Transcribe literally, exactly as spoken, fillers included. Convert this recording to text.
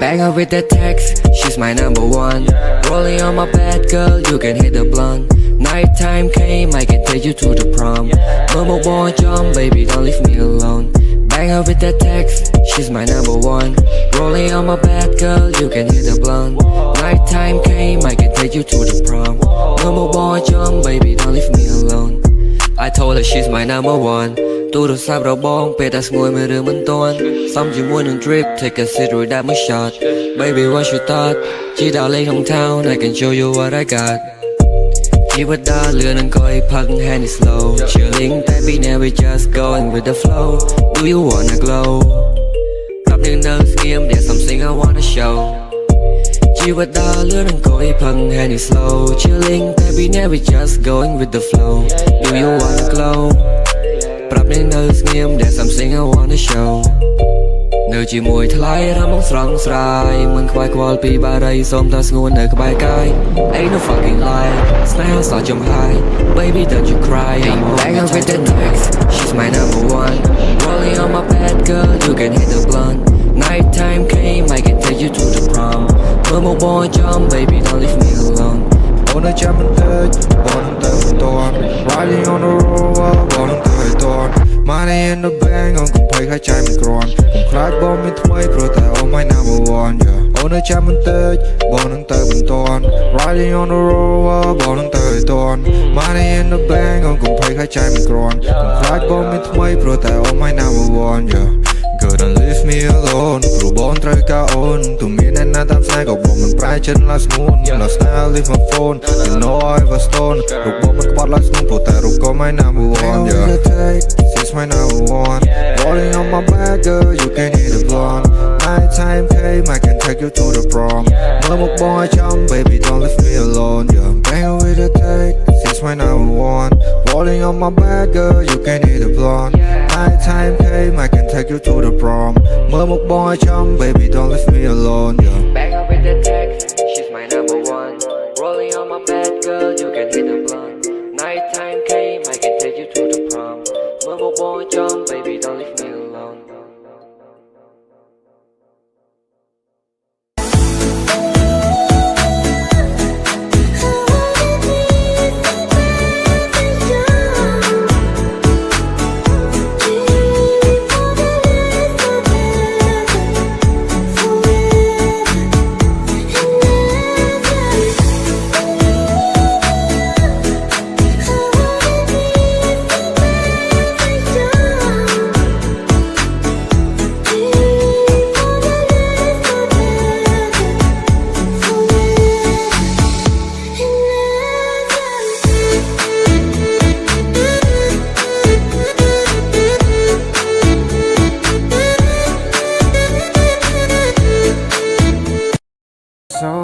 Bang her with that text, she's my number one. Rolling on my bed, girl, you can hit the blunt. Nighttime came, I can take you to the prom. Mama boy jump, baby, don't leave me alone. Bang her with that text, she's my number one. Rolling on my bed, girl, you can hit the blunt. Nighttime came, I can take you to the prom. Mama boy jump, baby, don't leave me alone. I told her she's my number one. ទូរស័ព្ទរបងពេលតែស្ងួយមិនរឿងមិនទាន់ សំជាមួយនឹង drip, take a sip with that my shot. Baby, what's your thought? ជីដើរលេងក្នុង town, I can show you what I got. ជីវិតដើរលឿនអង្គុយផឹក Henny slow, chilling, baby, now we just going with the flow. Do you wanna glow? ប្រាប់នាងនៅស្ងៀម there's something I wanna show. ជីវិតដើរលឿនអង្គុយផឹក Henny slow, chilling, baby, now we just going with the flow. Do you wanna glow? ប្រាប់នាងនៅស្ងៀម there's something I wanna show. នៅជាមួយថ្លៃរំងស្រងស្រាយ មិនខ្វាយខ្វល់ពីបារី សូមតែស្ងួននៅក្បែរកាយ. Ain't no fucking lie, ស្នេហាសចំហាយ baby, don't you cry. I'm a banger with the text, she's my number one. Rolling on my bed, girl, you can hit the blunt. Nighttime came, I can take you to the prom. មើលមកបងចំ baby, don't leave me alone. អូននៅចាំបន្តិច បងនឹងទៅមិនទាន់ Riding on the road, បងនឹងទៅឲ្យទាន់ Money in the bank, អូនកុំភ័យខ្លាចចាយមិនគ្រាន់ កុំខ្លាចបងមានថ្មី ព្រោះតែអូន my number one, yeah. អូននៅចាំបន្តិច បងនឹងទៅមិនទាន់ Riding on the road, បងនឹងទៅឲ្យទាន់ Money in the bank, អូនកុំភ័យខ្លាចចាយមិនគ្រាន់ កុំខ្លាចបងមានថ្មី ព្រោះតែអូន my number one, yeah. Girl, don't leave me alone, ព្រោះបងត្រូវការអូន ទោះមានអ្នកណាតាមស្នេហ៍ ក៏បងមិនប្រែចិត្ត last moon, last night I leave my phone, you know I was stoned. រូបបងមិនក្បត់ last moon, ព្រោះតែរូបកូន my number one, yeah. Take, she's my number one. Rolling on my bed, girl, you can hit the blunt. Nighttime came, I can take you to the prom. មើលមកបងឲ្យចំ baby, don't leave me alone, yeah. Bang with the take, she's my number one. Rolling on my bed, girl, you can hit the blunt. Nighttime came, I can take you to the prom. មើលមកបងឲ្យចំ baby, don't leave me alone, yeah. Bang her with the text, she's my number one. Rolling on my bed, girl, you can hit the blunt. Nighttime came, I can take you to the prom. មើលមកបងចំ